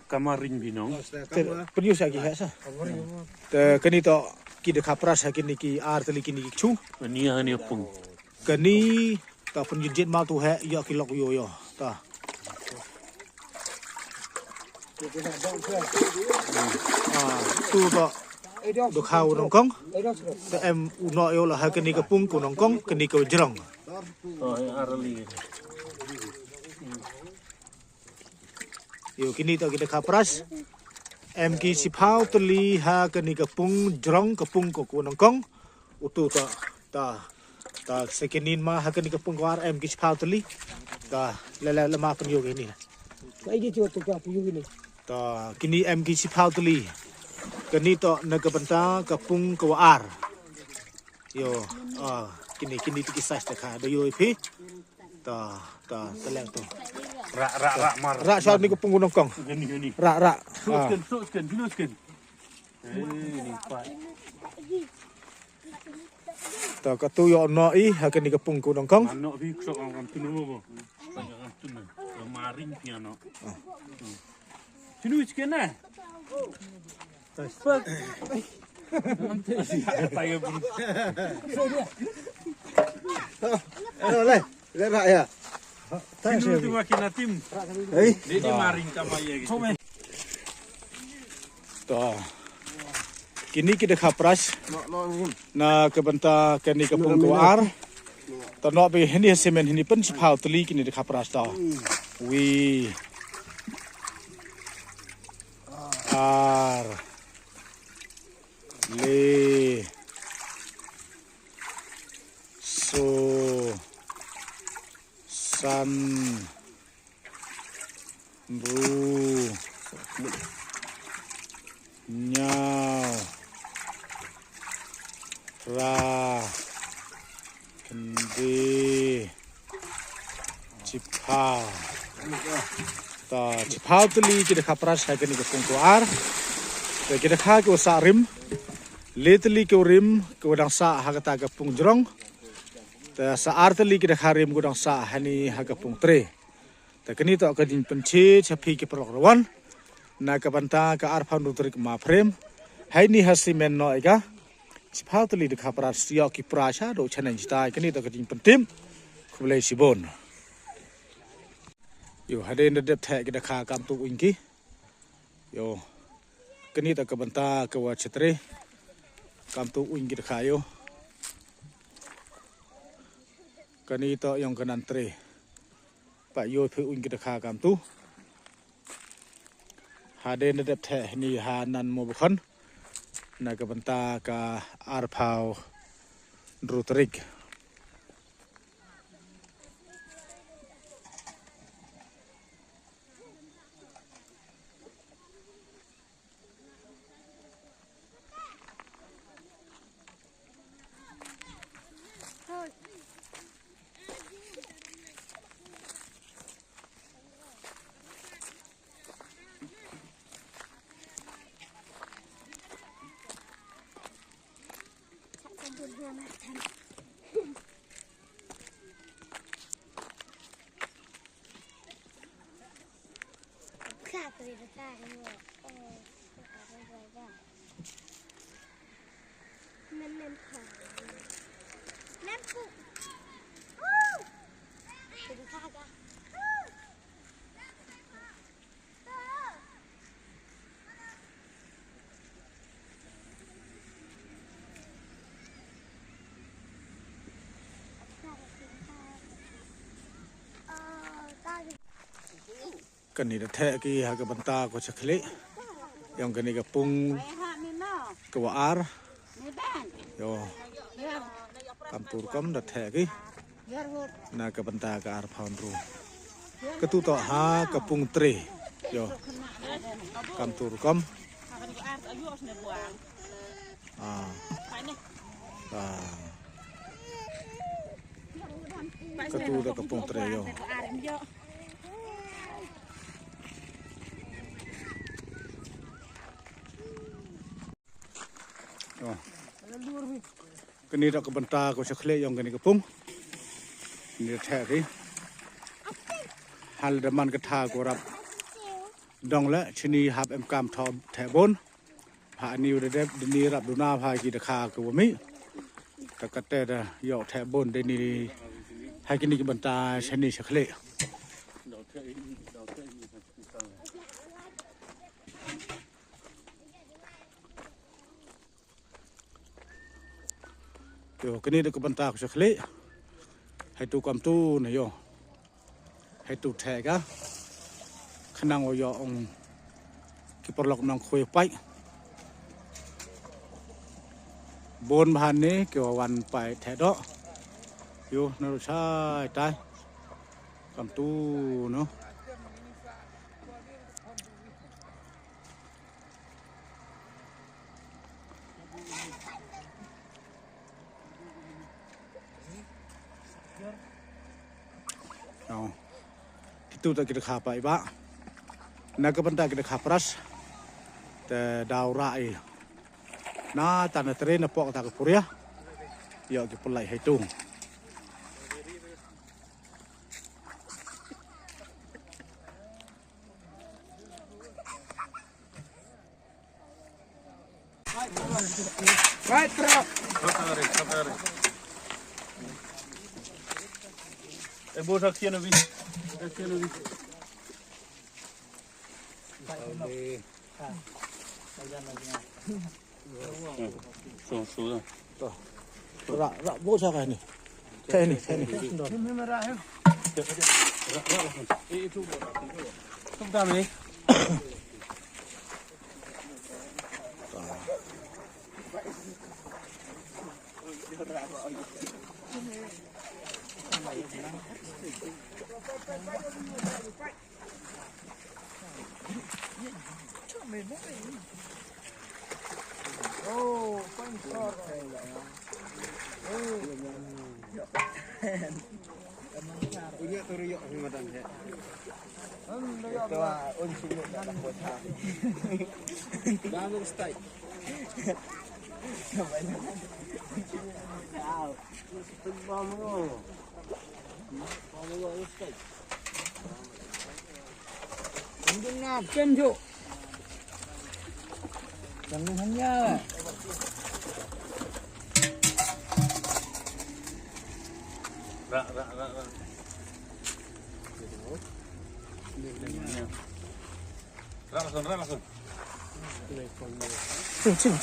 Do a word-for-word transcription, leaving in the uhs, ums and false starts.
Kamaring binong. Te pynïoh sa ki ha sa. Te kani to ki da kha pras ha kini ki ar tylli kini ki chu. Ani ani pung. Kani ta pynïoh jet ma tu he ïa ki lok ïoh ïoh. Ta. Ah, tu to. Da kha u nongkong. Te em u noh ïoh la ha kani ka pung ku nongkong kani ka jrong. To he ar tylli. Ïoh kini to ki da kha pras. Em ki shiphaw tylli ha kani ka pung jrong ka pung ko ku nongkong. Utu ta ta ta second in ma ha kani ka pung ko ar em ki shiphaw tylli. Ta le le le ma pynïoh kini. Ai di tu tu ka pynïoh kini. Ta kini em ki shiphaw tylli. Kani to na ka bynta ka pung ko ar. Ïoh, ah, kini kini tu ki size ta kha da ïoh phi. Ta ta ta leng tu. Ra ra ra mar. Ra sa ni ka pung ku nongkong. Gani gani. Ra ra. Sut skin sut skin sut skin. Eh ni pa. Ta ka tu ïoh noh i ha kani ka pung ku nongkong. Ano bi ksok ang tu no bo. Ang tu no. Maring piano. Sinu skin eh. Hello le. Le ra ya. Sinu tu makin atim. Hei. Dia dia maring kama ya gitu. To. Kini ki da kha pras. Na ka bynta kani ka pung ko ar. Ta noh bi hini semen hini pyn shiphaw tylli kini da kha pras ta. Wi. Ar. Le. So. San. Ru. Ñiaw. Ra. Khyndai. Shiphaw. Ta shiphaw tylli ki da kha pras ha kani ka pung ko ar. Te ki da kha ki wa sah rim. Le tylli ki wa rim ki wa dang sah ha kata ka pung jrong. Te sa ar tylli ki da kha rim ki wa dang sah hani ha ka pung tre. Te kani to ka jingpynshit sha phi ki paralok rawan. Na ka bynta ka arphaw hynriew tarik ma Phrem. Haini ha simen noh ïa ka. Shiphaw tylli da kha pras ïoh ki pras ha do chaneng jitai kani to ka jingpyntip. Khublei shibun. Ïoh hadien da dep theh ki da kha kam tu uiñ ki. Ïoh. Kani to ka bynta ka wa chatre. Kam tu uiñ ki da kha ïoh. Kani to ïong ka nan tre. Pa ïoh phi uiñ ki da kha kam tu. Hadien da dep theh ni ha nan mo bkhon. Na ka bynta ka arphaw hynriew tarik. Kani da theh ki ha ka bynta ko chakhli. Ïong kani ka pung ka wa ar. Ïoh. Kam tu rukom da theh ki. Na ka bynta ka arphaw hynriew. Ka tu to ha ka pung tre. Ïoh. Kam tu rukom. Ah. Ah. Ka tu da ka pung tre ïoh. Ïoh. Kani da ka bynta ko chakhli ïong kani ka pung. Kani da theh ki. Hal da man ka tha ko rap. Dong le chini hap em kam tho theh bun. Ha ni u da dep dini rap duna ha ki da kha ka wa mi. Ta kate da yok theh bun dini ha kini ki banta chini chakhle. Yo, kini da ka banta ka chakhle. Hai tu kam tu na yo. Hai tu theh ka. Khnang wa yo ong ki paralok nong khui pai. Bon bahan ni ki wa wan pai theh do. Yo, na ru chai tai. Kam tu no. Kitu ta kita khapa iba. Na ka banta kita khapras. Te daura i. Na tana train na pok ta ka puria. Yo ki pulai hai tu. Right, trap. Eh, bo sa kian abi. Sa kian abi. So, so. To. Ra, ra, bo sa ka ni. Ka ni, ka ni. Tum ta me. Unya tu riyok ni madan he. Itu ah, un sini dah dapat ha. Bangun style. Wow. Style bom tu. Bom tu style. Jangan nak pem tu. Jangan hanya. Rak, rak, rak, rak. Rak langsung, rak langsung. Sini, sini,